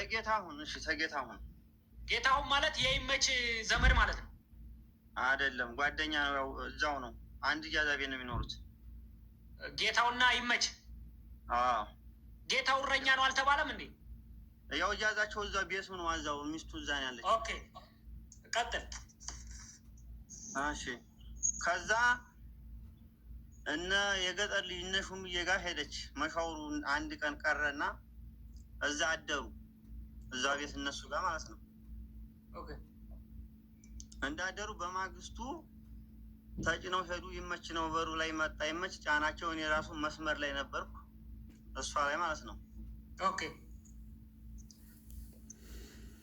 ተጌታሁን። እሺ ተጌታሁን። ጌታሁን ማለት የይመች ዘመድ ማለት ነው። አይደለም፣ ጓደኛ ነው። ያው እዛው ነው፣ አንድ እጃዛ ቤት ነው የሚኖሩት። ጌታውና ይመች። አዎ። ጌታው እረኛ ነው አልተባለም እንዴ? ያው እጃዛቸው እዛው ቤቱ ነው፣ እዛው ሚስቱ እዛ ነው ያለች። Okay ቀጥል። እሺ ከዛ እነ የገጠር ልጅ እነ ሹምዬ ጋር ሄደች። መሻውሩ አንድ ቀን ቀረና እዛ አደሩ፣ እዛ ቤት እነሱ ጋር ማለት ነው። እንዳደሩ በማግስቱ ተጭነው ሄዱ። ይመች ነው በሩ ላይ መጣ። ይመች ጫናቸው። እኔ ራሱ መስመር ላይ ነበርኩ፣ እሷ ላይ ማለት ነው።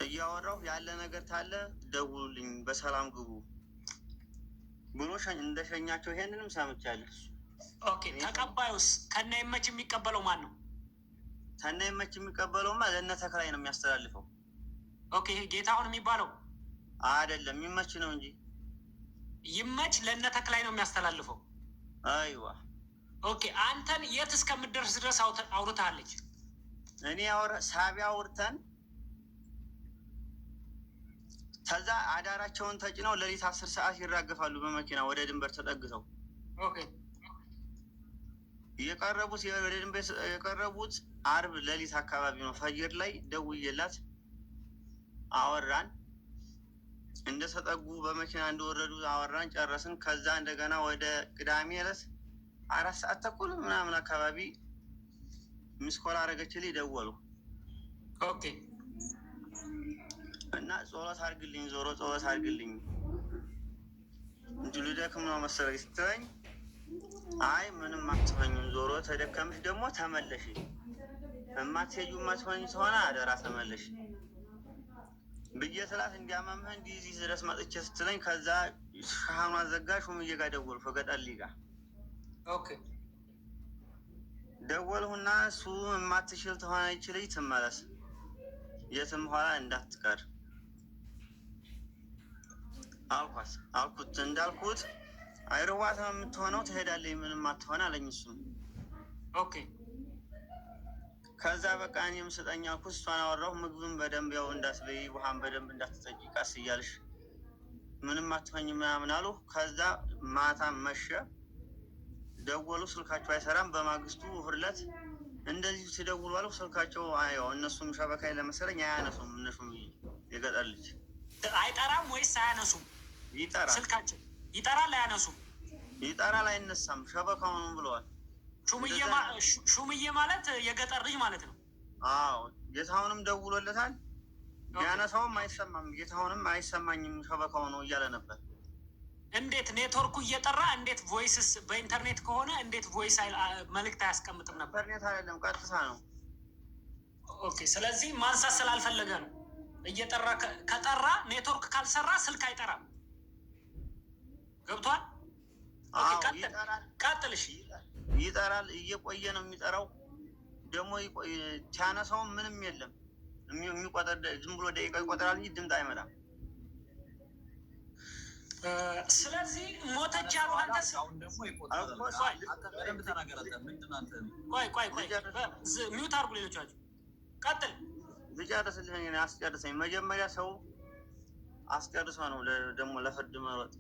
እያወራሁ ያለ ነገር ታለ ደውሉልኝ፣ በሰላም ግቡ ብሎ እንደሸኛቸው ይሄንንም ሰምቻለሁ። Okay ተቀባዩስ ከነ ይመች የሚቀበለው ማን ነው? ከነ ይመች የሚቀበለውማ ለእነ ተክላይ ነው የሚያስተላልፈው። Okay ጌታሁን የሚባለው አይደለም፣ ይመች ነው እንጂ። ይመች ለእነ ተክላይ ነው የሚያስተላልፈው። አይዋ። Okay አንተን የት እስከምትደርስ ድረስ አውርታለች? እኔ ሳቢያ አውርተን ከዛ አዳራቸውን ተጭነው ሌሊት 10 ሰዓት ይራገፋሉ በመኪና ወደ ድንበር ተጠግተው። የቀረቡት ወደ ድንበር የቀረቡት አርብ ሌሊት አካባቢ ነው። ፈጅር ላይ ደውዬላት አወራን። እንደተጠጉ በመኪና እንደወረዱ አወራን፣ ጨረስን። ከዛ እንደገና ወደ ቅዳሜ ዕለት 4 ሰዓት ተኩል ምናምን አካባቢ missed call አደረገችልኝ፣ ደወሉ። እና ጸሎት አድርግልኝ፣ ዞሮ ጸሎት አድርግልኝ እንጂ ልደክም ነው መሰለኝ ስትለኝ፣ አይ ምንም አትሆኝም፣ ዞሮ ተደከምሽ ደግሞ ተመለሽ፣ እማትሄጂው የማትሆኝ ከሆነ አደራ ተመለሽ ብዬ ስላት እንዲያመምህ እንዲህ እዚህ ድረስ መጥቼ ስትለኝ፣ ከዛ ሻሃኗ ዘጋ። ሹምዬ ጋር ደወልኩ፣ ገጠር ጋር ደወልሁና እሱ የማትችል ተሆነ ይችልኝ ትመለስ፣ የትም ኋላ እንዳትቀር አልኳት። አልኩት እንዳልኩት አይረዋት ነው የምትሆነው፣ ትሄዳለች፣ ምንም አትሆን አለኝ እሱም። ከዛ በቃ እኔም ስጠኝ አልኩት፣ እሷን አወራሁ። ምግብን በደንብ ያው እንዳትበይ፣ ውሃን በደንብ እንዳትጠጪ፣ ቀስ እያልሽ ምንም አትሆኝ ምናምን አሉ። ከዛ ማታ መሸ፣ ደወሉ፣ ስልካቸው አይሰራም። በማግስቱ እሑድ ዕለት እንደዚሁ ሲደውሉ አሉ፣ ስልካቸው ያው እነሱም ሸበካ ለመሰለኝ አያነሱም። እነሱም የገጠር ልጅ አይጠራም ወይስ አያነሱም? ይጠራል። ስልካቸው ይጠራል፣ አያነሱም። ይጠራል፣ አይነሳም። ሸበካው ነው ብለዋል። ሹምዬ ማለት የገጠር ልጅ ማለት ነው። አዎ ጌታሁንም ደውሎለታል፣ ቢያነሳውም አይሰማም። ጌታሁንም አይሰማኝም ሸበካው ነው እያለ ነበር። እንዴት ኔትወርኩ እየጠራ እንዴት voice ስ በኢንተርኔት ከሆነ እንዴት voice መልእክት አያስቀምጥም ነበር? ኢንተርኔት አይደለም ቀጥታ ነው። Okay ስለዚህ ማንሳት ስላልፈለገ ነው። እየጠራ ከጠራ ኔትወርክ ካልሰራ ስልክ አይጠራም። ገብቷል? ቀጥል። እሺ ይጠራል፣ እየቆየ ነው የሚጠራው። ደግሞ ሲያነሳውም ምንም የለም የሚቆጠር፣ ዝም ብሎ ደቂቃ ይቆጠራል እንጂ ድምፅ አይመጣም። ስለዚህ ሞተች ያሉ አንተ ቆይ ቆይ ቆይ mute አድርጉ ሌሎቻችሁ። ቀጥል። ልጨርስልህ፣ እኔን አስጨርሰኝ። መጀመሪያ ሰው አስጨርሶ ነው ደግሞ ለፍርድ መሮጥ።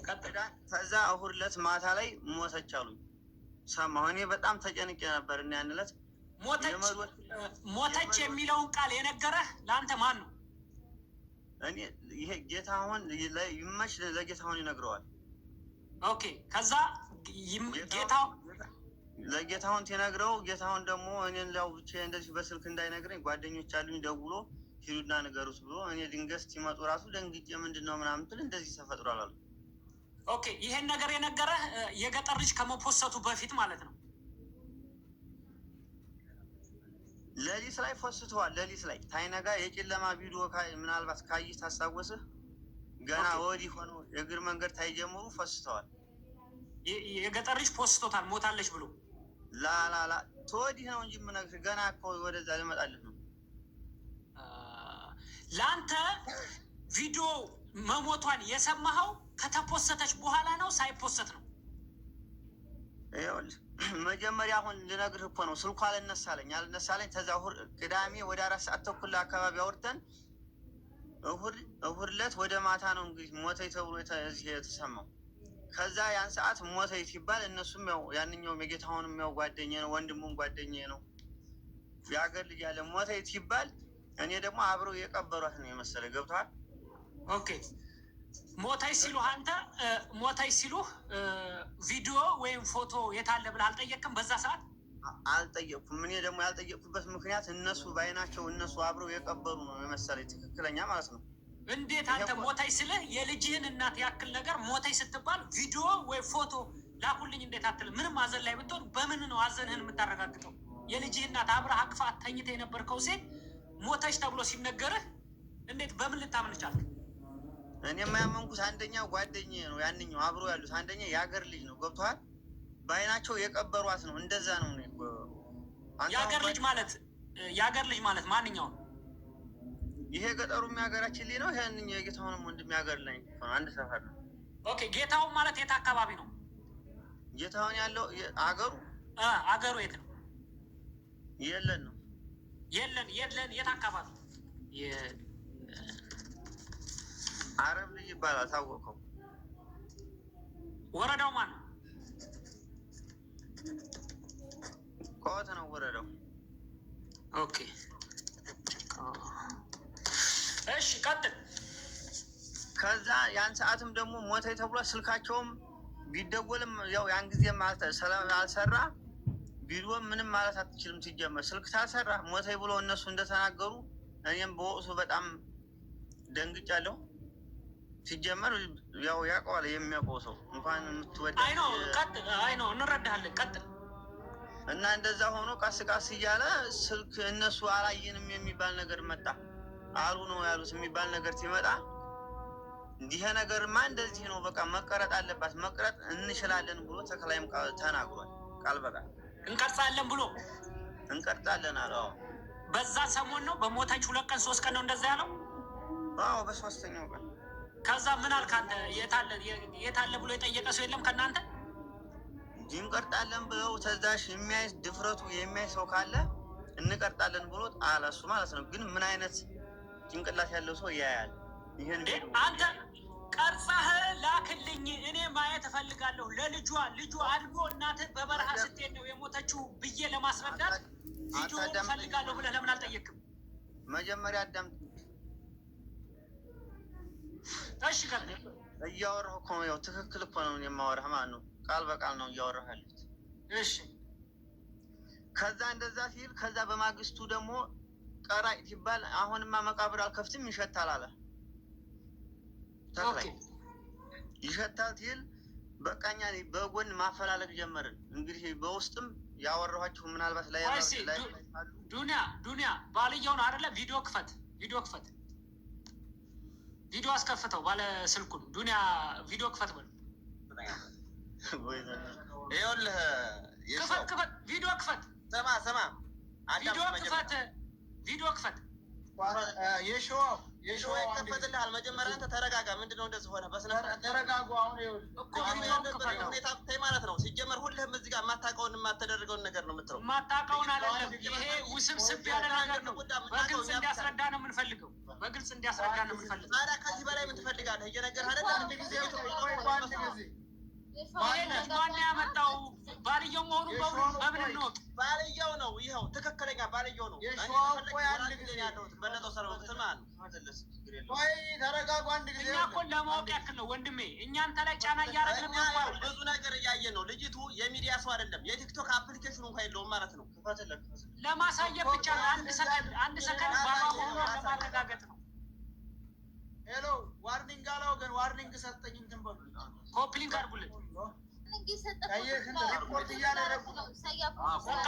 ቀጥል። ከዛ እሑድ ዕለት ማታ ላይ ሞተች አሉኝ ሰማሁ። እኔ በጣም ተጨንቄ ነበር እና ያን ዕለት ሞተች የሚለውን ቃል የነገረህ ለአንተ ማን ነው? እኔ ይሄ ጌታሁን ይመች ለጌታሁን ይነግረዋል። Okay ከዛ ጌታው ለጌታሁን ሲነግረው ጌታሁን ደግሞ እኔን ያው ብቻዬን እንደዚህ በስልክ እንዳይነግረኝ ጓደኞች አሉኝ ደውሎ ሂዱና ንገሩት ብሎ፣ እኔ ድንገት ሲመጡ ራሱ ደንግጬ ምንድን ነው ምናምን ትል እንደዚህ ተፈጥሯል አሉ። Okay ይሄን ነገር የነገረህ የገጠር ልጅ ከመፖሰቱ በፊት ማለት ነው። ሌሊት ላይ ፖስተዋል። ሌሊት ላይ ታይነጋ የጨለማ ቪዲዮ ምናልባት ካይህ ታስታወስህ ገና ወዲህ ሆኖ የእግር መንገድ ታይጀምሩ ፖስተዋል። የገጠር ልጅ ፖስቶታል ሞታለች ብሎ። ላላላ ተወዲህ ነው እንጂ የምነግርህ ገና እኮ ወደዛ ልመጣልህ ነው። ለአንተ ቪዲዮ መሞቷን የሰማኸው ከተፖሰተች በኋላ ነው ሳይፖሰት ነው? ይኸውልህ መጀመሪያ አሁን ልነግርህ እኮ ነው። ስልኩ አልነሳለኝ አልነሳለኝ። ተዛ ቅዳሜ ወደ 4:30 አካባቢ አውርተን እሁድ እሁድ ዕለት ወደ ማታ ነው እንግዲህ ሞተይ ተብሎ እዚህ የተሰማው። ከዛ ያን ሰዓት ሞተይ ሲባል እነሱም ያው ያንኛውም የጌታሁንም ያው ጓደኛ ነው፣ ወንድሙም ጓደኛ ነው፣ የአገር ልጅ ያለ ሞተይ ሲባል እኔ ደግሞ አብረው የቀበሯት ነው የመሰለ፣ ገብቶሃል? Okay፣ ሞታይ ሲሉህ አንተ ሞታይ ሲሉህ ቪዲዮ ወይም ፎቶ የታለ ብለህ አልጠየቅም? በዛ ሰዓት? አልጠየቅኩም። እኔ ደግሞ ያልጠየቅኩበት ምክንያት እነሱ ባይናቸው እነሱ አብረው የቀበሩ ነው የመሰለኝ፣ ትክክለኛ ማለት ነው። እንዴት አንተ ሞታይ ስልህ የልጅህን እናት ያክል ነገር ሞታይ ስትባል ቪዲዮ ወይ ፎቶ ላኩልኝ እንዴት አትልም? ምንም ሀዘን ላይ ብትሆን በምን ነው ሀዘንህን የምታረጋግጠው? የልጅህ እናት አብረህ አቅፋ ተኝተህ የነበርከው ሴት ሞተች ተብሎ ሲነገርህ እንዴት በምን ልታምን ቻልክ? እኔ የማያመንኩት አንደኛ ጓደኛዬ ነው ያንኛው አብሮ ያሉት፣ አንደኛ የሀገር ልጅ ነው፣ ገብቶሃል? በአይናቸው የቀበሯት ነው፣ እንደዛ ነው። እኔ እኮ አንተ የሀገር አሁን ልጅ ማለት የሀገር ልጅ ማለት ማንኛውም ይሄ ገጠሩ የሀገራችን ልጅ ነው። ይሄንኛው የጌታሁንም ወንድም የሀገር ላይ እኮ ነው፣ አንድ ሰፈር ነው። Okay፣ ጌታውን ማለት የት አካባቢ ነው? ጌታሁን ያለው አገሩ አገሩ የት ነው? የለን ነው። የለን የለን የት አካባቢ? አረብ ልጅ ይባላል፣ ታወቀው። ወረዳው ማን ነው? ቆት ነው ወረዳው። Okay፣ እሺ ቀጥል። ከዛ ያን ሰዓትም ደግሞ ሞተ ተብሏል። ስልካቸውም ቢደወልም ያው ያን ጊዜም አልሰራ፣ ቪዲዮም ምንም ማለት አትችልም። ሲጀመር ስልክ ታልሰራ ሞተ ብሎ እነሱ እንደተናገሩ እኔም በወቅቱ በጣም ደንግጫለሁ። ሲጀመር ያው ያውቀዋል የሚያውቀው ሰው እንኳን የምትወዳ አይ ነው፣ ቀጥል። አይ ነው፣ እንረዳሃለን። ቀጥል። እና እንደዛ ሆኖ ቀስ ቀስ እያለ ስልክ እነሱ አላየንም የሚባል ነገር መጣ። አሉ ነው ያሉት የሚባል ነገር ሲመጣ ይሄ ነገርማ እንደዚህ ነው፣ በቃ መቀረጥ አለባት፣ መቅረጥ እንችላለን ብሎ ተክላይም ተናግሯል። ቃል በቃል እንቀርጻለን ብሎ እንቀርጻለን አለ። አዎ። በዛ ሰሞን ነው፣ በሞተች 2 ቀን 3 ቀን ነው እንደዛ ያለው። አዎ፣ በሶስተኛው ቀን። ከዛ ምን አልክ አንተ? የታለ የታለ ብሎ የጠየቀ ሰው የለም ከእናንተ? እንዲህ እንቀርጣለን ብለው ተዛሽ የሚያይ ድፍረቱ የሚያይ ሰው ካለ እንቀርጣለን ብሎ አለ እሱ ማለት ነው። ግን ምን አይነት ጭንቅላት ያለው ሰው ያያል ይህን እንዴ ቪዲዮ? አንተ ቀርጸህ ላክልኝ፣ እኔ ማየት እፈልጋለሁ። ለልጇ ልጁ አድጎ እናትህ በበረሃ ስትሄድ ነው የሞተችው ብዬ ለማስረዳት ቪዲዮ አታዳምጠኝም? እፈልጋለሁ ብለህ ለምን አልጠየቅም? መጀመሪያ አዳምጥ። እሺ ቀጥል። እያወራሁ እኮ ነው። ያው ትክክል እኮ ነው የማወራህ ማለት ነው። ቃል በቃል ነው እያወራህ ያለሁት። እሺ። ከዛ እንደዛ ሲል ከዛ በማግስቱ ደግሞ ቀራጭ ሲባል አሁንማ መቃብር አልከፍትም ይሸታል አለ ተክላይ። ይሸታል ሲል በቃ እኛ በጎን ማፈላለግ ጀመርን። እንግዲህ በውስጥም ያወራኋችሁ ምናልባት ላይ ቆይ እስኪ ላይ ዱኒያ ዱኒያ፣ ባልየው ነው አይደለ? ቪዲዮ ክፈት፣ ቪዲዮ ክፈት፣ ቪዲዮ አስከፍተው ባለ ስልኩን። ዱኒያ ቪዲዮ ክፈት በል። ይኸውልህ ክፈት፣ ክፈት፣ ቪዲዮ ክፈት። ስማ ስማ ቪዲዮ አዳምጥ መጀመሪያ። ክፈት፣ ቪዲዮ ክፈት። የሸዋው የሸዋ የሸዋው አንድ ጊዜ ይከፈትልሃል። መጀመሪያ አንተ ተረጋጋ። ምንድን ነው እንደዚህ ሆነ? በስነ ስርዓት ተረጋጉ። አሁን ይኸውልህ እኮ አሁን ቪዲዮ ያለበት ክፈተው። ሁኔታ ብታይ ማለት ነው። ሲጀመር ሁልህም እዚህ ጋር የማታውቀውን የማተደርገውን ነገር ነው የምትለው። የማታውቀውን አይደለም። ይሄ ውስብስብ ያለ ነገር ነው። በግልጽ እንዲያስረዳ ነው የምንፈልገው። በግልጽ እንዲያስረዳ ነው የምንፈልገው። ታዲያ ከዚህ በላይ ምን ትፈልጋለህ? እየነገርህ አይደለ? አንድ ጊዜ ቆይ፣ ቆይ፣ አንድ ጊዜ ይሄ ልጅ ማን ያመጣው? ባልየው መሆኑን በምን እንወቅ? ባልየው ነው። ይኸው ትክክለኛ ባልየው ነው። እኔ የሸዋው ከፈለክ ቆይ አንድ ወራጅ ጊዜ ነው ያለሁት በለጠው ሰለሞን ስማ ቆይ ተረጋጉ። አንድ ጊዜ እኛ እኮ ለማወቅ ያክል ነው ወንድሜ። እኛ አንተ ላይ ጫና እኛ እያደረግንብህ እኮ ያው አይደለም። ብዙ ነገር እያየን ነው። ልጅቱ የሚዲያ ሰው አይደለም። የቲክቶክ application ኑ እንኳን የለውም ማለት ነው። ለማሳየት ብቻ ነው። አንድ ሰከንድ አንድ ሰከንድ ባሏ መሆኗን ለማረጋገጥ ነው። Hello፣ warning አለ ወገን፣ warning ሰጠኝ። እንትን በሉ። Copy link አድርጉልን። ሪፖርት እያደረጉ ነው። በቃ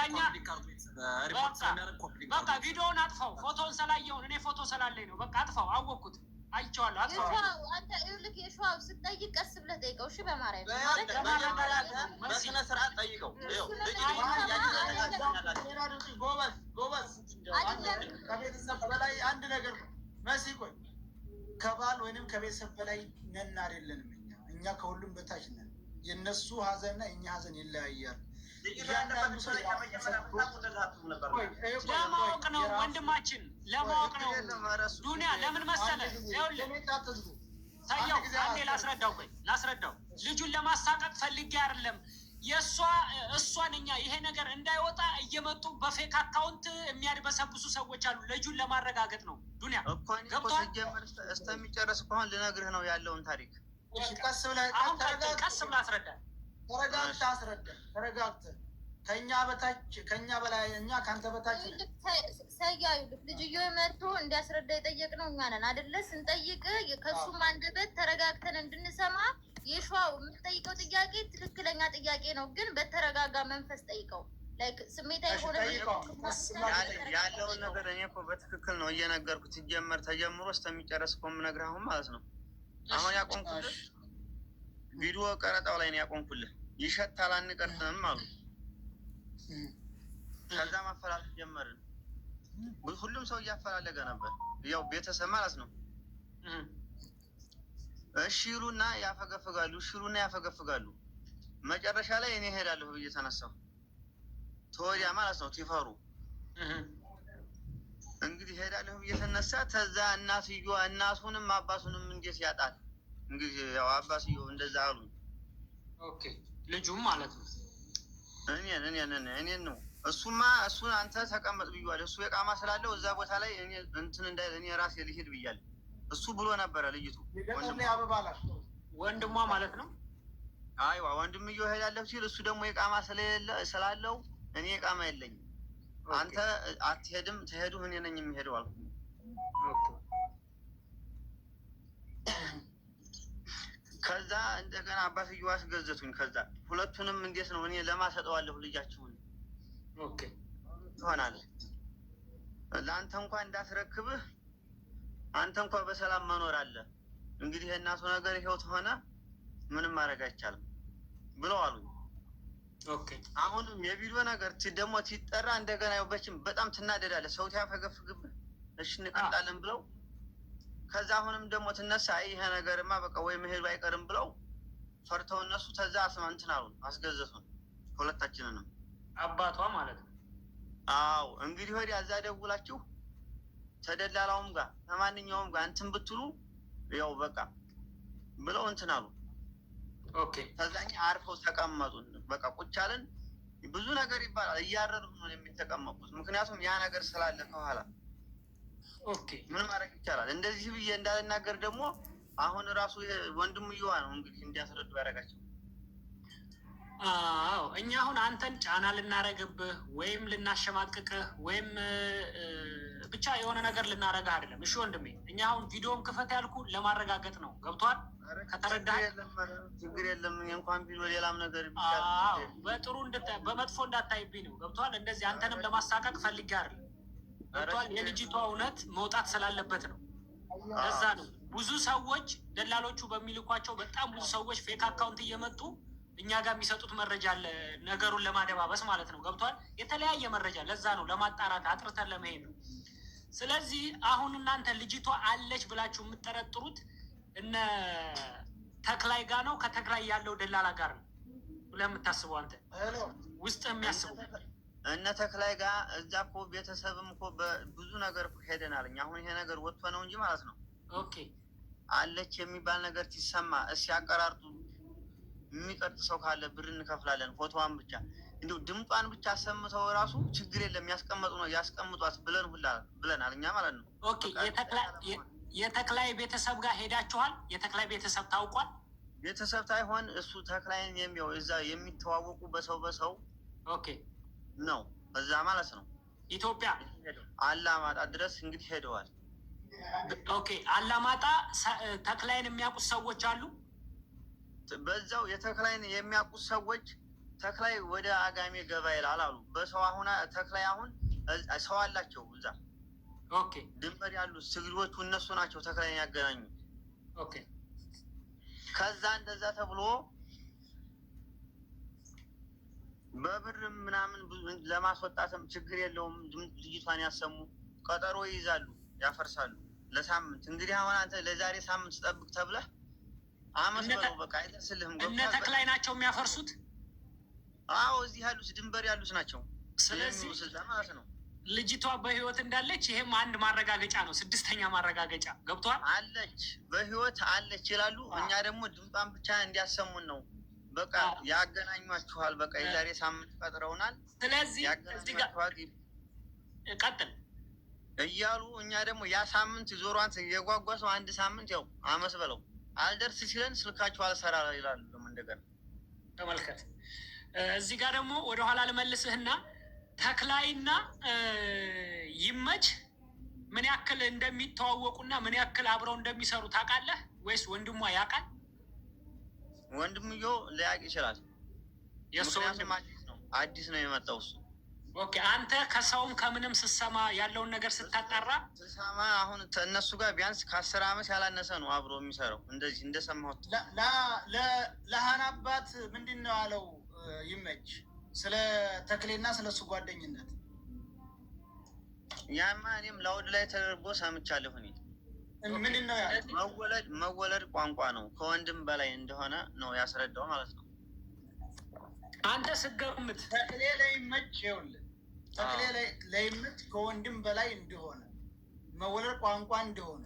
በቃ ቪዲዮውን አጥፋው። ፎቶውን ስላየውን እኔ ፎቶ ስላለኝ ነው። በቃ አጥፋው። አወቅኩት፣ አይቼዋለሁ። አጥፋው። አንተ ይኸውልህ የሸዋው ስትጠይቅ ቀስ ብለህ ጠይቀው። እሺ በማርያም መጀመሪያ አንተ በስነ ስርዓት ጠይቀው። ይኸው ልጅቱ እያየን ጎበዝ ጎበዝ፣ አይደለም። ከቤተሰብ በላይ አንድ ነገር ነው። መሲ ቆይ፣ ከባል ወይንም ከቤተሰብ በላይ ነን አይደለንም። እኛ ከሁሉም በታች ነን። የእነሱ ሀዘንና የእኛ ሀዘን ይለያያል። ልጅቷ ያለበት ከመጀመሪያ ብታውቁ እንደዛ አትሉም ነበር። ቆይ፣ ቆይ፣ ቆይ፣ ለማወቅ ነው የራሱ- ወንድማችን፣ ለማወቅ ነው። ችግር የለም፣ ኧረ እሱ ዱንያ ለምን መሰለ አንድ ጊዜ ይኸውልህ የኔ አትዝጉ። ታየው አንድ ጊዜ አንዴ አስረዳው። ላስረዳው፣ ቆይ ላስረዳው። ልጁን ለማሳቀቅ ፈልጌ አይደለም። የእሷ እሷን እኛ ይሄ ነገር እንዳይወጣ እየመጡ በ fake account የሚያድበሰብሱ ሰዎች አሉ። ልጁን ለማረጋገጥ ነው። ዱንያ እኮ እኔ እኮ ገብቶሃል? ሲጀመር እስከሚጨርስ እኮ አሁን ልነግርህ ነው ያለውን ታሪክ። እሺ፣ ቀስ ብለህ አሁን ቀጥል፣ ተረጋግተህ ቀስ ብለህ አስረዳ። ተረጋግተህ አስረዳ። ተረጋግተህ ከእኛ በታች ከእኛ በላይ እኛ ከአንተ በታች ነን። ሰያ ይኸውልህ፣ ልጅዮ መጥቶ እንዲያስረዳ የጠየቅነው እኛ ነን አይደለ? ስንጠይቅ ከእሱም አንደበት ተረጋግተን እንድንሰማ የሸዋው የምትጠይቀው ጥያቄ ትክክለኛ ጥያቄ ነው፣ ግን በተረጋጋ መንፈስ ጠይቀው። Like ስሜታዊ እሺ፣ ሆነ ጠይቀው። ቀስ ብለህ ያለውን ነገር እኔ እኮ በትክክል ነው እየነገርኩት። ሲጀመር ተጀምሮ እስከሚጨርስ እኮ የምነግርህ አሁን ማለት ነው። አሁን ያቆምኩልህ ቪዲዮ ቀረጣው ላይ ነው ያቆምኩልህ። ይሸታል አንቀርጥም አሉ። ከዛ ማፈላለግ ጀመርን። ሁሉም ሰው እያፈላለገ ነበር፣ ያው ቤተሰብ ማለት ነው። እሺ ይሉና ያፈገፍጋሉ፣ እሺ ይሉና ያፈገፍጋሉ። መጨረሻ ላይ እኔ እሄዳለሁ ብዬ ተነሳሁ። ተወዲያ ማለት ነው ሲፈሩ እንግዲህ እሄዳለሁ ብዬ ተነሳ። ተዛ እናትየዋ እናቱንም አባቱንም እንዴት ያጣል? እንግዲህ ያው አባትየው እንደዛ አሉ። Okay ልጁም ማለት ነው። እኔን እኔን እኔን ነው እሱማ እሱን አንተ ተቀመጥ ብዬዋለሁ። እሱ የቃማ ስላለው እዛ ቦታ ላይ እኔ እንትን እንዳይል እኔ ራሴ ልሂድ ብያለሁ። እሱ ብሎ ነበረ ልጅቱ የገጠር ላይ አበባ ላክ ወንድሟ ማለት ነው። አይዋ ወንድምየው እሄዳለሁ ሲል እሱ ደግሞ የቃማ ስለሌለ ስላለው እኔ የቃማ የለኝም፣ አንተ አትሄድም፣ ትሄዱ እኔ ነኝ የሚሄደው አልኩ። ከዛ እንደገና አባትየው አስገዘቱኝ። ከዛ ሁለቱንም እንዴት ነው እኔ ለማሰጠዋለሁ ልጃችሁን Okay ትሆናለህ ለአንተ እንኳን እንዳስረክብህ አንተ እንኳ በሰላም መኖር አለ። እንግዲህ የእናቱ ነገር ይኸው ተሆነ ምንም ማድረግ አይቻልም ብለው አሉኝ። Okay አሁንም የቪዲዮ ነገር ደግሞ ሲጠራ እንደገና ያው በችም በጣም ትናደዳለህ። ሰው ሲያፈገፍግብህ እሺ እንቀጣለን ብለው ከዛ አሁንም ደግሞ ትነሳ አይ ይሄ ነገርማ በቃ ወይ መሄዱ አይቀርም ብለው ፈርተው እነሱ ተዛ አስማ እንትን አሉን አስገዘቱን ሁለታችንንም። አባቷ ማለት ነው። አዎ እንግዲህ ወዲያ እዛ ደውላችሁ ተደላላውም ጋር ከማንኛውም ጋር እንትን ብትሉ ያው በቃ ብለው እንትን አሉ። Okay ከዛኛ አርፈው ተቀመጡን። በቃ ቁጭ አልን። ብዙ ነገር ይባላል። እያረሩ ነው የሚተቀመጡት። ምክንያቱም ያ ነገር ስላለ ከኋላ Okay ምን ማድረግ ይቻላል? እንደዚህ ብዬ እንዳልናገር ደግሞ አሁን ራሱ ወንድምየዋ ነው እንግዲህ እንዲያስረዱ ያደረጋቸው። አዎ እኛ አሁን አንተን ጫና ልናረግብህ ወይም ልናሸማቅቅህ ወይም ብቻ የሆነ ነገር ልናረግህ አይደለም። እሺ ወንድሜ፣ እኛ አሁን ቪዲዮን ክፈት ያልኩ ለማረጋገጥ ነው። ገብቷል? ከተረዳህ ችግር የለም። እኔ እንኳን ቪዲዮ ሌላም ነገር ቢቻል አዎ፣ በጥሩ በመጥፎ እንዳታይብኝ ነው። ገብቷል? እንደዚህ አንተንም ለማሳቀቅ ፈልጌ አይደለም። ገብቷል? የልጅቷ እውነት መውጣት ስላለበት ነው። ለዛ ነው ብዙ ሰዎች ደላሎቹ በሚልኳቸው በጣም ብዙ ሰዎች fake account እየመጡ እኛ ጋር የሚሰጡት መረጃ አለ፣ ነገሩን ለማደባበስ ማለት ነው። ገብቷል? የተለያየ መረጃ። ለዛ ነው ለማጣራት አጥርተን ለመሄድ ነው። ስለዚህ አሁን እናንተ ልጅቷ አለች ብላችሁ የምትጠረጥሩት እነ ተክላይ ጋር ነው፣ ከተክላይ ያለው ደላላ ጋር ነው ብለህ የምታስበው አንተ Hello ውስጥ የሚያስበው እነ ተክላይ ጋር እዛ እኮ ቤተሰብም እኮ ብዙ ነገር እኮ ሄደናል። እኛ አሁን ይሄ ነገር ወጥቶ ነው እንጂ ማለት ነው Okay አለች የሚባል ነገር ሲሰማ እስ ያቀራርጡ የሚቀርጥ ሰው ካለ ብር እንከፍላለን። ፎቶዋን ብቻ እንዲሁ ድምጧን ብቻ አሰምተው ራሱ ችግር የለም ያስቀመጡ ነው ያስቀምጧት ብለን ሁላ ብለናል እኛ ማለት ነው። Okay የተክላይ ቤተሰብ ጋር ሄዳችኋል? የተክላይ ቤተሰብ ታውቋል? ቤተሰብ ታይሆን እሱ ተክላይን የሚያው እዛ የሚተዋወቁ በሰው በሰው Okay ነው እዛ ማለት ነው። ኢትዮጵያ አላማጣ ድረስ እንግዲህ ሄደዋል። Okay አላማጣ ተክላይን የሚያውቁት ሰዎች አሉ። በዛው የተክላይን የሚያውቁት ሰዎች ተክላይ ወደ አጋሜ ገባ ይላል አሉ። በሰው አሁን ተክላይ አሁን ሰው አላቸው እዛ Okay ድንበር ያሉት ትግሬዎቹ እነሱ ናቸው ተክላይን ያገናኙት። Okay ከዛ እንደዛ ተብሎ በብርም ምናምን ለማስወጣትም ችግር የለውም። ልጅቷን ያሰሙ ቀጠሮ ይይዛሉ፣ ያፈርሳሉ ለሳምንት። እንግዲህ አሁን አንተ ለዛሬ ሳምንት ጠብቅ ተብለህ አመት በለው በቃ አይደርስልህም። እነ ተክላይ ናቸው የሚያፈርሱት። አዎ እዚህ ያሉት ድንበር ያሉት ናቸው። ስለዚህ የሚሉት እዛ ማለት ነው። ልጅቷ በህይወት እንዳለች ይሄም አንድ ማረጋገጫ ነው። ስድስተኛ ማረጋገጫ ገብቷል። አለች፣ በህይወት አለች ይላሉ። እኛ ደግሞ ድምጿን ብቻ እንዲያሰሙን ነው። በቃ ያገናኟችኋል። በቃ የዛሬ ሳምንት ቀጥረውናል። ስለዚህ እዚህ ጋር ያገናኟችኋል ቀጥል። እያሉ እኛ ደግሞ ያ ሳምንት ዞሯን የጓጓ ሰው አንድ ሳምንት ያው አመት በለው አልደርስ ሲለን ስልካቸው አልሰራ ይላሉ። ደግሞ እንደገና ተመልከት። እዚህ ጋር ደግሞ ወደኋላ ልመልስህና ተክላይና ይመች ምን ያክል እንደሚተዋወቁና ምን ያክል አብረው እንደሚሰሩ ታውቃለህ ወይስ ወንድሟ ያውቃል? ወንድምየው ሊያውቅ ይችላል። የእሱ ምክንያቱም ወንድም አዲስ ነው፣ አዲስ ነው የመጣው እሱ። Okay። አንተ ከሰውም ከምንም ስትሰማ ያለውን ነገር ስታጣራ ስሰማ አሁን እነሱ ጋር ቢያንስ ከ10 ዓመት ያላነሰ ነው አብሮ የሚሰራው፣ እንደዚህ እንደሰማሁት። ለሀና አባት ምንድን ነው ያለው? ይመች ስለ ተክሌና ስለ እሱ ጓደኝነት። ያማ እኔም loud ላይ ተደርጎ ሰምቻለሁ። እኔ ምንድን ነው ያለው? መወለድ ቋንቋ ነው፣ ከወንድም በላይ እንደሆነ ነው ያስረዳው ማለት ነው። አንተ ስገምት ተክሌ ለይመች፣ ይኸውልህ፣ ተክሌ ለይመች ከወንድም በላይ እንደሆነ፣ መወለድ ቋንቋ እንደሆነ፣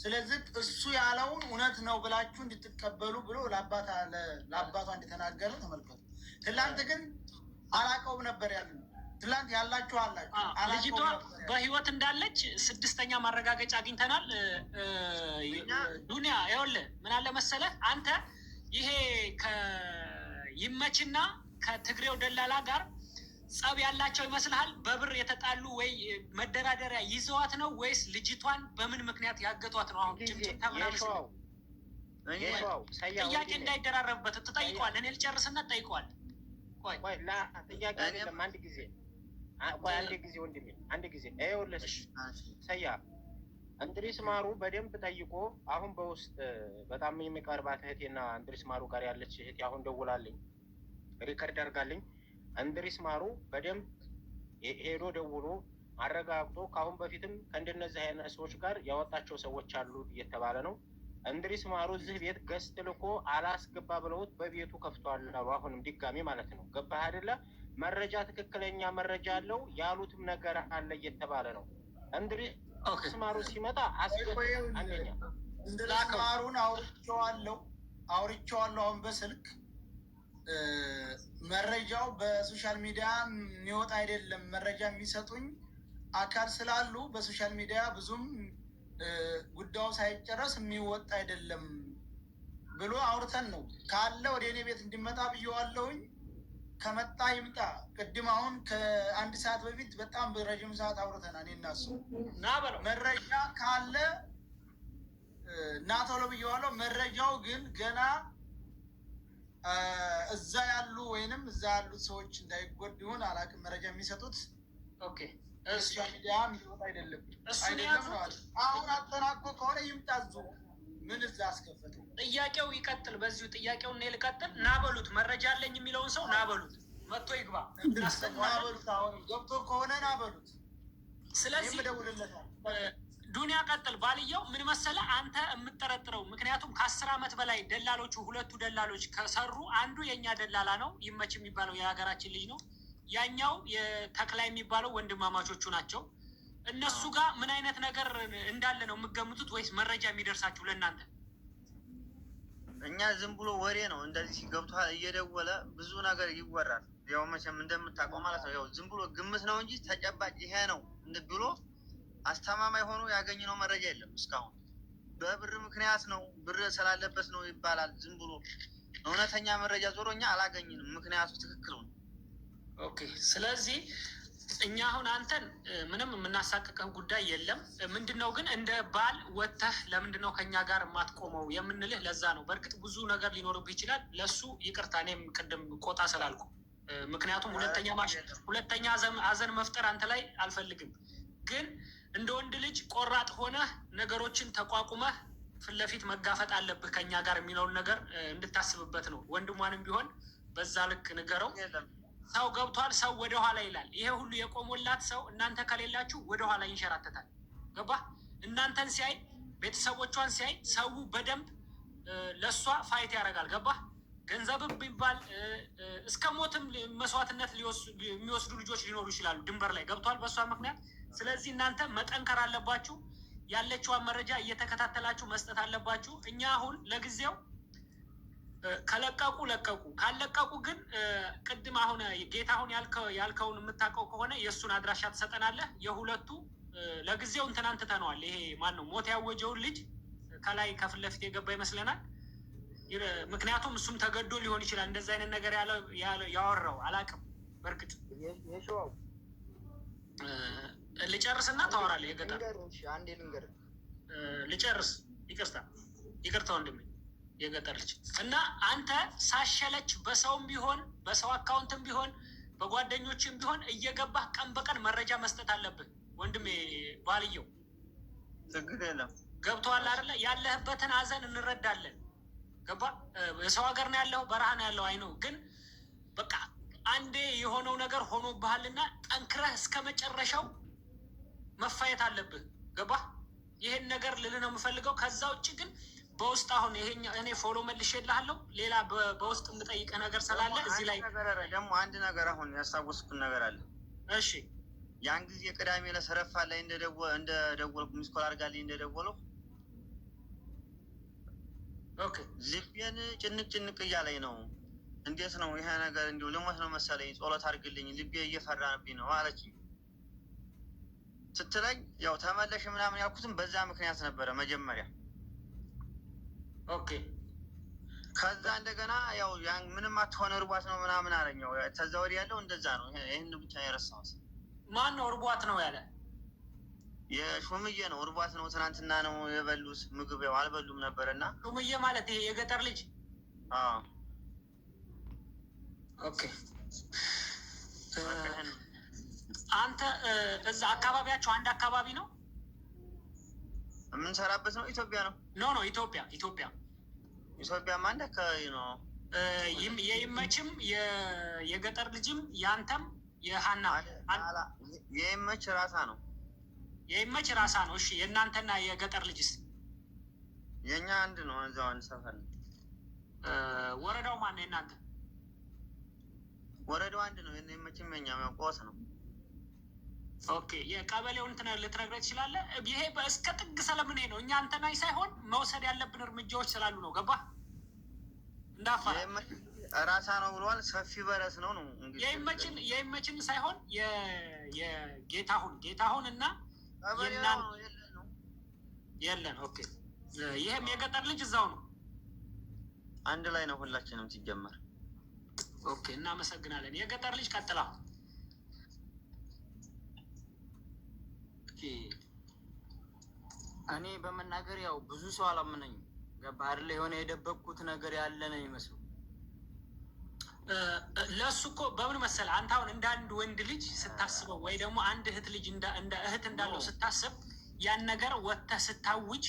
ስለዚህ እሱ ያለውን እውነት ነው ብላችሁ እንድትቀበሉ ብሎ ለአባቷ እንደተናገረ ተመልከቱ። ትላንት ግን አላቀውም ነበር ያሉ። ትላንት ያላችሁ አላችሁ አላቀውም ልጅቷ ነበር ያሉ። በህይወት እንዳለች ስድስተኛ ማረጋገጫ አግኝተናል። ዱኒያ፣ ይኸውልህ ምን አለ መሰለህ፣ አንተ ይሄ ከይመችና ከትግሬው ደላላ ጋር ጸብ ያላቸው ይመስልሃል? በብር የተጣሉ ወይ መደራደሪያ ይዘዋት ነው ወይስ ልጅቷን በምን ምክንያት ያገቷት ነው? አሁን ጭምጭምታ ምናምን የሸዋው እኔ የሸዋው ሰያ ጥያቄ ወንድሜ፣ እንዳይደራረብበት ትጠይቀዋለህ። እኔ ልጨርስና ትጠይቀዋለህ። ቆይ። ቆይ ጥያቄ አይደለም። አንድ ጊዜ ቆይ፣ አንድ ጊዜ ወንድሜ፣ አንድ ጊዜ። ይኸውልህ ሰያ፣ እንድሪስ ማሩ በደንብ ጠይቆ አሁን በውስጥ በጣም የሚቀርባት እህቴና እንድሪስ ማሩ ጋር ያለች እህቴ አሁን ደውላልኝ record አድርጋልኝ፣ እንድሪስ ማሩ በደንብ ሄዶ ደውሎ አረጋግጦ ከአሁን በፊትም ከእንደነዚህ አይነት ሰዎች ጋር ያወጣቸው ሰዎች አሉ እየተባለ ነው። እንድሪስ ማሩ እዚህ ቤት guest ልኮ አላስገባ ብለውት በቤቱ ከፍቷል አሉ። አሁንም ድጋሚ ማለት ነው። ገባህ አይደለ? መረጃ፣ ትክክለኛ መረጃ አለው ያሉትም ነገር አለ እየተባለ ነው። እንድሪስ ማሩ ሲመጣ አስገባ ቆይ፣ ይኸውልህ፣ አንደኛ እንድሪስ ማሩን አውርቼዋለሁ፣ አውርቼዋለሁ አሁን በስልክ። መረጃው በ social media የሚወጣ አይደለም። መረጃ የሚሰጡኝ አካል ስላሉ በ social media ብዙም ጉዳዩ ሳይጨረስ የሚወጣ አይደለም ብሎ አውርተን ነው። ካለ ወደ እኔ ቤት እንዲመጣ ብዬዋለሁኝ። ከመጣ ይምጣ። ቅድም አሁን ከአንድ ሰዓት በፊት በጣም በረዥም ሰዓት አውርተናል እኔ እና እሱ። ና በለው። መረጃ ካለ ና ቶሎ ብዬዋለሁ። መረጃው ግን ገና እዛ ያሉ ወይንም እዛ ያሉት ሰዎች እንዳይጎዱ ይሁን አላውቅም። መረጃ የሚሰጡት social media የሚወጣ አይደለም እሱን አይደለም ነው ያዙት። አለ። አሁን አጠናቆ ከሆነ ይምጣ እዚሁ። ምን እዛ አስከፈተው? ጥያቄው ይቀጥል። በዚሁ ጥያቄው እኔ ልቀጥል። ና በሉት። መረጃ አለኝ የሚለውን ሰው ና በሉት፣ መጥቶ ይግባ። ና በሉት። አሁን ገብቶ ከሆነ ና በሉት። ስለዚህ እኔም እደውልለታለሁ። ዱንያ ቀጥል። ባልየው ምን መሰለ አንተ የምጠረጥረው፣ ምክንያቱም ከ10 ዓመት በላይ ደላሎቹ፣ ሁለቱ ደላሎች ከሰሩ፣ አንዱ የእኛ ደላላ ነው፣ ይመች የሚባለው የሀገራችን ልጅ ነው። ያኛው የተክላይ የሚባለው ወንድማማቾቹ ናቸው። እነሱ ጋር ምን አይነት ነገር እንዳለ ነው የምገምቱት ወይስ መረጃ የሚደርሳችሁ ለእናንተ? እኛ ዝም ብሎ ወሬ ነው፣ እንደዚህ ገብቷል እየደወለ ብዙ ነገር ይወራል። ያው መቼም እንደምታውቀው ማለት ነው። ያው ዝም ብሎ ግምት ነው እንጂ ተጨባጭ ይሄ ነው ብሎ አስተማማኝ ሆኖ ያገኘነው መረጃ የለም እስካሁን። በብር ምክንያት ነው፣ ብር ስላለበት ነው ይባላል። ዝም ብሎ እውነተኛ መረጃ ዞሮ እኛ አላገኝንም። ምክንያቱ ትክክል ነው። Okay። ስለዚህ እኛ አሁን አንተን ምንም የምናሳቅቅህ ጉዳይ የለም። ምንድነው ግን እንደ ባል ወጥተህ ለምንድነው ከኛ ጋር የማትቆመው የምንልህ ለዛ ነው። በእርግጥ ብዙ ነገር ሊኖርብህ ይችላል። ለሱ ይቅርታ፣ እኔም ቅድም ቆጣ ስላልኩ፣ ምክንያቱም ሁለተኛ ሀዘን መፍጠር አንተ ላይ አልፈልግም። ግን እንደ ወንድ ልጅ ቆራጥ ሆነህ ነገሮችን ተቋቁመህ ፊት ለፊት መጋፈጥ አለብህ ከኛ ጋር የሚለውን ነገር እንድታስብበት ነው። ወንድሟንም ቢሆን በዛ ልክ ንገረው። ሰው ገብቷል። ሰው ወደኋላ ይላል። ይሄ ሁሉ የቆሞላት ሰው እናንተ ከሌላችሁ ወደኋላ ይንሸራተታል። ገባ? እናንተን ሲያይ፣ ቤተሰቦቿን ሲያይ ሰው በደንብ ለእሷ fight ያደርጋል። ገባ? ገንዘብም ቢባል እስከ ሞትም መስዋዕትነት የሚወስዱ ልጆች ሊኖሩ ይችላሉ። ድንበር ላይ ገብቷል በእሷ ምክንያት። ስለዚህ እናንተ መጠንከር አለባችሁ። ያለችዋን መረጃ እየተከታተላችሁ መስጠት አለባችሁ። እኛ አሁን ለጊዜው ከለቀቁ ለቀቁ፣ ካለቀቁ ግን ቅድም አሁን ጌታሁን ያልከውን የምታውቀው ከሆነ የእሱን አድራሻ ትሰጠናለህ። የሁለቱ ለጊዜው እንትናን ትተነዋል። ይሄ ማን ነው ሞት ያወጀውን ልጅ ከላይ ከፊት ለፊት የገባ ይመስለናል። ምክንያቱም እሱም ተገዶ ሊሆን ይችላል እንደዚ አይነት ነገር ያወራው አላውቅም። በእርግጥ ልጨርስና ታወራለህ። የገጠር ልጨርስ፣ ይቅርታ ይቅርታ ወንድሜ የገጠር ልጅ እና አንተ ሳሸለች በሰውም ቢሆን በሰው account ም ቢሆን በጓደኞችም ቢሆን እየገባህ ቀን በቀን መረጃ መስጠት አለብህ ወንድሜ። ባልየው ችግር የለም ገብቶሃል አይደለ? ያለህበትን ሀዘን እንረዳለን። ገባ? የሰው ሀገር ነው ያለው፣ በረሃ ነው ያለው። አይ ነው ግን በቃ አንዴ የሆነው ነገር ሆኖብሃልና ጠንክረህ እስከ መጨረሻው መፋየት አለብህ። ገባ? ይሄን ነገር ልልህ ነው የምፈልገው። ከዛ ውጭ ግን በውስጥ አሁን ይሄኛ እኔ follow መልሼልሃለሁ። ሌላ በውስጥ የምጠይቅህ ነገር ስላለ እዚህ ላይ ደግሞ አንድ ነገር አሁን ያስታወስኩት ነገር አለ። እሺ፣ ያን ጊዜ ቅዳሜ ለሰረፋ ላይ እንደደወልኩ missed call አድርጋልኝ እንደደወልኩ okay፣ ልቤን ጭንቅ ጭንቅ እያለኝ ነው። እንዴት ነው ይሄ ነገር? እንዲሁ ልሞት ነው መሰለኝ፣ ጸሎት አድርግልኝ፣ ልቤ እየፈራብኝ ነው አለችኝ። ስትለኝ ያው ተመለሽ ምናምን ያልኩትም በዛ ምክንያት ነበረ መጀመሪያ። okay፣ ከዛ እንደገና ያው ምንም አትሆን እርቧት ነው ምናምን አለኝ። ከዛ ወዲህ ያለው እንደዛ ነው። ይህን ብቻ የረሳሁት። ማን ነው እርቧት ነው ያለ? የሹምዬ ነው እርቧት ነው። ትናንትና ነው የበሉት ምግብ፣ ያው አልበሉም ነበር እና ሹምዬ ማለት ይሄ የገጠር ልጅ። okay፣ አንተ እዛ አካባቢያቸው አንድ አካባቢ ነው የምንሰራበት ነው። ኢትዮጵያ ነው። no no ኢትዮጵያ ኢትዮጵያ ኢትዮጵያም አንድ አካባቢ ነው። የይመችም የገጠር ልጅም ያንተም የሀና የይመች ራሳ ነው። የይመች ራሳ ነው። እሺ የእናንተና የገጠር ልጅስ? የእኛ አንድ ነው። እዛው አንድ ሰፈር ነው። ወረዳው ማን ነው የእናንተ? ወረዳው አንድ ነው። የይመችም የእኛም ያው ቆስ ነው። okay የቀበሌውን ልትነግረኝ ትችላለህ? ይሄ እስከ ጥግ ስለምን ነው እኛ አንተናኝ ሳይሆን መውሰድ ያለብን እርምጃዎች ስላሉ ነው። ገባ እንዳፋ ራሳ ነው ብለዋል። ሰፊ በረስ ነው ነው እንግዲህ የይመችን ሳይሆን የጌታሁን ጌታሁን እና የለን። okay ይሄም የገጠር ልጅ እዛው ነው፣ አንድ ላይ ነው ሁላችንም ሲጀመር። okay እናመሰግናለን። የገጠር ልጅ ቀጥላ። እኔ በመናገር ያው ብዙ ሰው አላመነኝም። ገባህ አይደለ? የሆነ የደበቅኩት ነገር ያለ ነው የሚመስለው። ለእሱ እኮ በምን መሰለህ፣ አንተ አሁን እንደ አንድ ወንድ ልጅ ስታስበው ወይ ደግሞ አንድ እህት ልጅ እንደ እህት እንዳለው ስታስብ ያን ነገር ወጥተህ ስታውጅ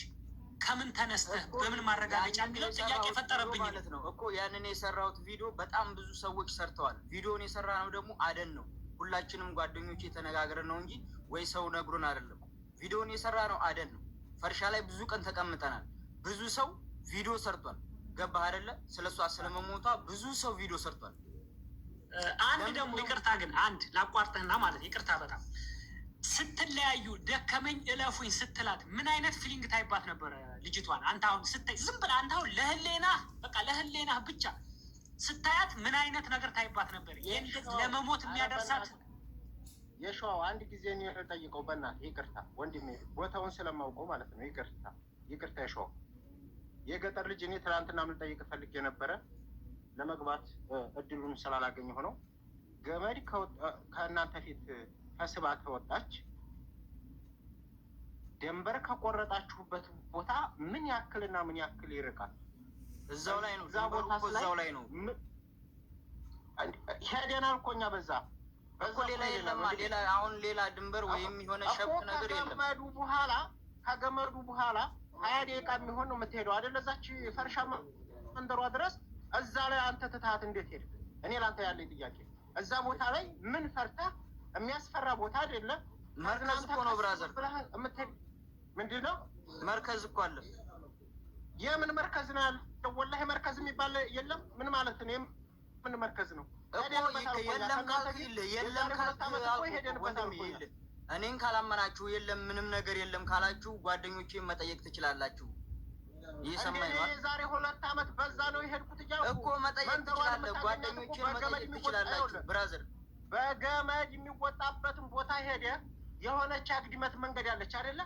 ከምን ተነስተህ በምን ማረጋገጫ የሚለው ጥያቄ የፈጠረብኝ ማለት ነው እኮ። ያንን የሰራሁት ቪዲዮ በጣም ብዙ ሰዎች ሰርተዋል። ቪዲዮን የሰራ ነው ደግሞ አደን ነው። ሁላችንም ጓደኞች የተነጋገረ ነው እንጂ ወይ ሰው ነግሮን አይደለም። ቪዲዮን የሰራ ነው አደን ነው። ፈርሻ ላይ ብዙ ቀን ተቀምጠናል። ብዙ ሰው ቪዲዮ ሰርቷል። ገባህ አይደለ? ስለሷ ስለመሞቷ ብዙ ሰው ቪዲዮ ሰርቷል። አንድ ደግሞ ይቅርታ ግን አንድ ላቋርጥህና ማለት ይቅርታ በጣም ስትለያዩ ደከመኝ እለፉኝ ስትላት ምን አይነት feeling ታይባት ነበረ ልጅቷን? አንተ አሁን ስታይ ዝም ብለህ አንተ አሁን ለህሌናህ በቃ ለህሌናህ ብቻ ስታያት ምን አይነት ነገር ታይባት ነበር? ለመሞት የሚያደርሳት የሸዋው አንድ ጊዜ እኔ ልጠይቀው በእናትህ ይቅርታ ወንድሜ፣ ቦታውን ስለማውቀው ማለት ነው። ይቅርታ ይቅርታ። የሸዋው የገጠር ልጅ እኔ ትናንትና ምን ልጠይቅ ፈልጌ ነበረ ለመግባት እድሉን ስላላገኘ ሆነው ገመድ ከእናንተ ፊት ከስባ ተወጣች። ደንበር ከቆረጣችሁበት ቦታ ምን ያክልና ምን ያክል ይርቃል? እዛው ላይ ነው። እዛው ላይ ነው ሄደናል እኮ እኛ በዛ እኮ ሌላ የለም። ሌላ አሁን ሌላ ድንበር ወይም የሆነ ሸብት ነገር የለም። ከገመዱ በኋላ 20 ደቂቃ የሚሆን ነው የምትሄደው አይደል? እዛች ፈርሻ መንደሯ ድረስ እዛ ላይ አንተ ትተሃት እንዴት ሄድክ? እኔ ለአንተ ያለኝ ጥያቄ እዛ ቦታ ላይ ምን ፈርተህ? የሚያስፈራ ቦታ አይደለም። መርከዝ እኮ ነው brother። ምንድን ነው መርከዝ እኮ አለ። የምን መርከዝ ነው ያለው? ወላሂ መርከዝ የሚባል የለም። ምን ማለት ነው? የምን መርከዝ ነው? የለም ካልክ የለም ካልክ እኔን ካላመናችሁ የለም ምንም ነገር የለም ካላችሁ ጓደኞቼን መጠየቅ ትችላላችሁ። እየሰማኝ ነው። የዛሬ 2 ዓመት በዛ ነው የሄድኩት እኮ መጠየቅ ትችላለህ። ጓደኞቼን መጠየቅ ትችላላችሁ። Brother በገመድ የሚወጣበትን ቦታ ሄደ። የሆነች አግድመት መንገድ ያለች አይደለ?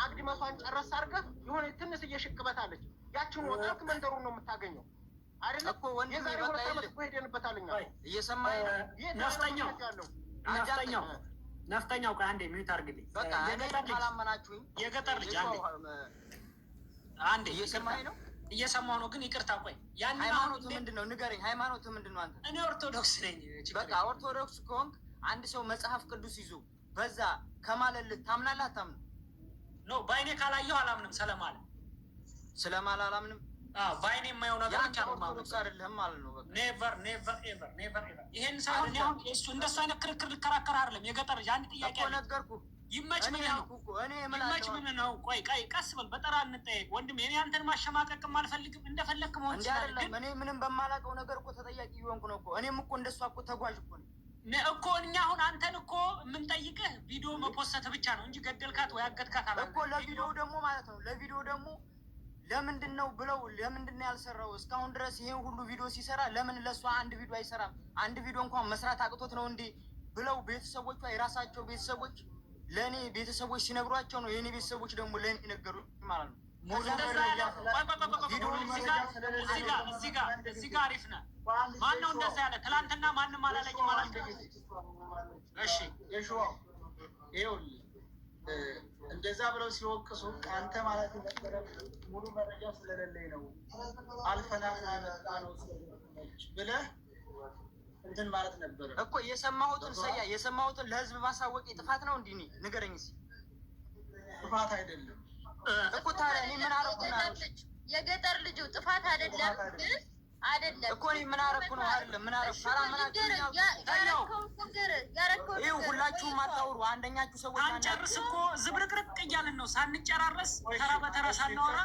አግድመቷን ጨረስ አድርገህ የሆነ ትንሽዬ ሽቅበት አለች። ያችን ወጣት መንደሩን ነው የምታገኘው አይደለ? እኮ ወንድሜ የዛሬ 2 ዓመት እኮ ሄደንበታል እኛ። እየሰማኸኝ ነው? ነፍጠኛው ነፍጠኛው ቆይ አንዴ mute አድርግልኝ። በቃ እኔ ካላመናችሁኝ የገጠር ልጅ አንዴ አንዴ እየሰማኸኝ ነው? እየሰማሁ ነው፣ ግን ይቅርታ ቆይ ያን ሃይማኖቱ ምንድን ነው ንገረኝ። ሃይማኖቱ ምንድን ነው አንተ? እኔ ኦርቶዶክስ ነኝ። በቃ ኦርቶዶክስ ከሆንክ አንድ ሰው መጽሐፍ ቅዱስ ይዞ በዛ ከማለልህ ታምናለህ አታምንም? No በአይኔ ካላየሁ አላምንም። ስለማለ ስለማለ አላምንም። አዎ በአይኔ የማየው ነገር ብቻ ነው የማምነው። ኦርቶዶክስ አይደለህም ማለት ነው። በቃ Never never ever never ever። ይሄን ሳይሆን እኔ አሁን እሱ እንደሱ አይነት ክርክር ልከራከር አይደለም። የገጠር ልጅ አንድ ጥያቄ እኮ አለ። ነገርኩህ። ይመች ምን ነው ይመች ምን ነው? ቆይ ቆይ ቀስ በል፣ በጠራ እንጠየቅ ወንድም። እኔ አንተን ማሸማቀቅም አልፈልግም። እንደፈለግክ መሆን እንዲህ ትችላለህ። አይደለም። እኔ ምንም በማላውቀው ነገር እኮ ተጠያቂ እየሆንኩ ነው እኮ። እኔም እኮ እንደሷ እኮ ተጓዥ እኮ ነኝ እኮ። እኛ አሁን አንተን እኮ የምንጠይቅህ ቪዲዮ መፖሰት ብቻ ነው እንጂ ገደልካት ወይ አገትካት አላልንም እኮ። ለቪዲዮ ደግሞ ማለት ነው ለቪዲዮ ደግሞ ለምንድን ነው ብለው ለምንድን ነው ያልሰራው? እስካሁን ድረስ ይሄን ሁሉ ቪዲዮ ሲሰራ ለምን ለእሷ አንድ ቪዲዮ አይሰራም? አንድ ቪዲዮ እንኳን መስራት አቅቶት ነው እንዴ ብለው ቤተሰቦቿ የራሳቸው ቤተሰቦች ለእኔ ቤተሰቦች ሲነግሯቸው ነው የእኔ ቤተሰቦች ደግሞ ለእኔ ነገሩኝ ማለት ነው። እዚህ ጋር አሪፍ ነህ። ማነው እንደዛ ያለ? ትናንትና ማንም አላለኝም አላልክም? እሺ የሸዋው ይኸውልህ እንደዛ ብለው ሲወቅሱ አንተ ማለት ነበረ ሙሉ መረጃ ስለሌለኝ ነው አልፈናል የመጣ ነው ብለህ እንትን ማለት ነበረ እኮ። የሰማሁትን ሰያ የሰማሁትን ለህዝብ ማሳወቅ ጥፋት ነው እንዲህ ንገረኝ እስኪ። ጥፋት አይደለም እኮ ታዲያ እኔ ምን አደረኩ ነው? የገጠር ልጁ ጥፋት አይደለም ግን አይደለም እኮ እኔ ምን አደረኩ ነው? አይደለም ምን አደረኩ? ይኸው ሁላችሁም አታውሩ። አንደኛችሁ ሰዎች አንጨርስ እኮ ዝብርቅርቅ እያልን ነው ሳንጨራረስ ተራ በተራ ሳናወራ።